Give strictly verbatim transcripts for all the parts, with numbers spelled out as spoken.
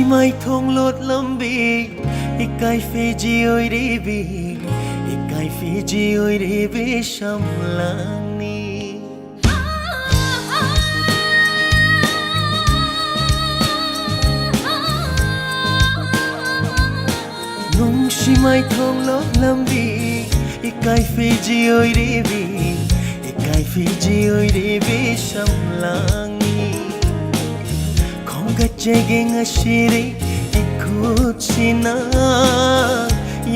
ꯃꯥꯏꯊꯣꯡ ꯂꯣꯠꯂꯝꯕꯤ ꯏꯀꯥꯏ ꯐꯤꯖꯤ ꯑꯣꯏꯔꯤꯕꯤ, ꯏꯀꯥꯏ ꯐꯤꯖꯤ ꯑꯣꯏꯔꯤꯕꯤ ꯁꯝꯂꯥꯡꯅꯤ꯫ ꯅꯨꯡꯁꯤ ꯃꯥꯏꯊꯣꯡ ꯂꯣꯠꯂꯝꯕꯤ ꯏꯀꯥꯏ ꯐꯤꯖꯤ ꯑꯣꯏꯔꯤꯕꯤ, ꯏꯀꯥꯏ ꯐꯤꯖꯤ ꯑꯣꯏꯔꯤꯕꯤ ꯁꯝꯂꯥꯡꯅꯤ꯫ ꯈꯣꯝꯒꯠꯆꯒꯦ ꯉꯁꯤꯗꯤ ꯏꯈꯨꯠꯁꯤꯅ,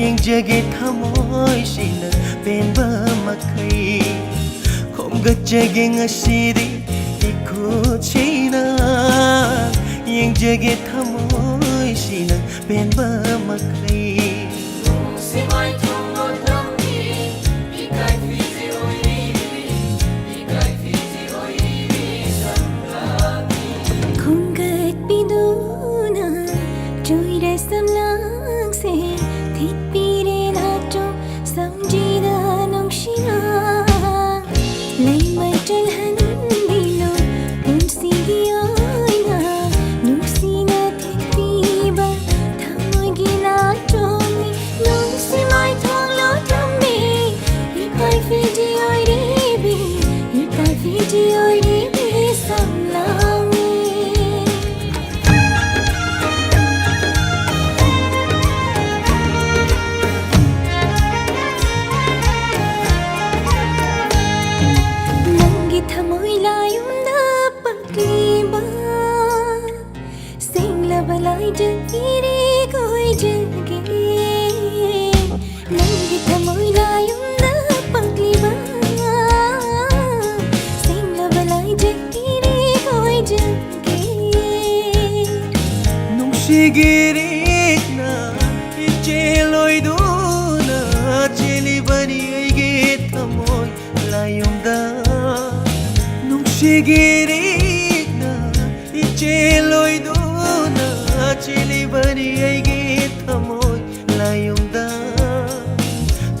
ꯌꯦꯡꯖꯒꯦ ꯊꯃꯣꯏꯁꯤꯅ ꯄꯦꯟꯕ ꯃꯈꯩ꯫ ꯈꯣꯝꯒꯠꯆꯒꯦ ꯉꯁꯤꯗꯤ ꯏꯈꯨꯠꯁꯤꯅ, ꯌꯦꯡꯖꯒꯦ ꯊꯃꯣꯏꯁꯤꯅ ꯄꯦꯟꯕ ꯃꯈꯩ꯫ ꯈꯣꯝꯒꯠꯄꯤꯗꯨꯅ ꯆꯣꯏꯔ ꯁꯝꯂꯥꯡꯁꯦ ꯊꯤꯠꯄꯤꯔꯦ ꯅꯥꯆꯣꯝ ꯁꯝꯖꯤꯗ ꯅꯨꯡꯁꯤꯅ꯫ ꯂꯩꯃꯥꯏ ꯆꯜꯍꯟꯕꯤꯂꯨ ꯄꯨꯟꯁꯤꯒꯤ ꯑꯣꯏꯅ ꯅꯨꯡꯁꯤꯅ ꯊꯤꯠꯄꯤꯕ ꯊꯃꯣꯏꯒꯤ ꯅꯥꯆꯣꯝꯅꯤ꯫ ꯅꯨꯡꯁꯤ ꯃꯥꯏꯊꯣꯡ ꯂꯣꯠꯂꯝꯕꯤ ꯏꯀꯥꯏ ꯐꯤꯖꯤ ꯑꯣꯏꯔꯤꯕꯤ, ꯏꯀꯥꯏ ꯐꯤꯖꯤ ꯑꯣꯏꯔꯤꯕꯤ ꯁꯝꯂꯥꯡꯅꯤ꯫ ꯅꯪꯒꯤ ꯊꯃꯣꯏ ꯂꯥꯌꯨꯝꯗ ꯄꯛꯂꯤꯕ ꯁꯦꯡꯂꯕ ꯂꯥꯏꯖ ꯏꯔꯤꯛ ꯑꯣꯏꯖꯒꯦ꯫ ꯅꯪꯒꯤ ꯊꯃꯣꯏ ꯂꯥꯌꯨꯝꯗ ꯄꯛꯂꯤꯕ ꯁꯦꯡꯂꯕ ꯂꯥꯏꯖ ꯏꯔꯤꯛ ꯑꯣꯏꯖꯒꯦ꯫ ꯅꯨꯡꯁꯤꯒꯤ ꯏꯔꯤꯛꯅ ꯏꯆꯦꯜ ꯑꯣꯏꯗꯨꯅ ꯆꯦꯜꯂꯤꯕꯅꯤ ꯑꯩꯒꯤ ꯊꯃꯣꯏ ꯂꯥꯌꯨꯝꯗ꯫ ꯅꯨꯡꯁꯤꯒꯤ ꯏꯔꯤꯛꯅ ꯏꯆꯦꯜ ꯑꯣꯏꯗꯨꯅ ꯆꯦꯜꯂꯤꯕꯅꯤ ꯑꯩꯒꯤ ꯊꯃꯣꯏ ꯂꯥꯌꯨꯝꯗ꯫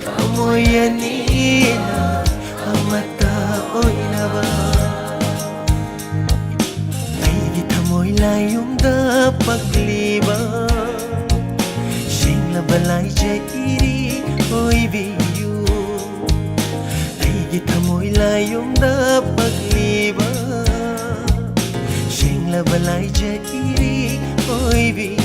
ꯊꯃꯣꯏ ꯑꯅꯤꯅ ꯑꯃꯠꯇ ꯑꯣꯏꯅꯕ꯫ ꯑꯩꯒꯤ ꯊꯃꯣꯏ ꯂꯥꯌꯨꯝꯗ ꯄꯛ ꯂꯤꯕ ꯁꯦꯡꯂꯕ ꯂꯥꯏꯖ ꯏꯔꯤ ꯑꯣꯏꯕꯤꯌꯨ꯫ ꯑꯩꯒꯤ ꯊꯃꯣꯏ ꯂꯥꯏꯌꯣꯡꯗ ꯄꯛꯂꯤꯕ ꯁꯦꯡꯂꯕ ꯂꯥꯏꯖ ꯏꯔꯤ ꯑꯣꯏꯕꯤꯌꯨ꯫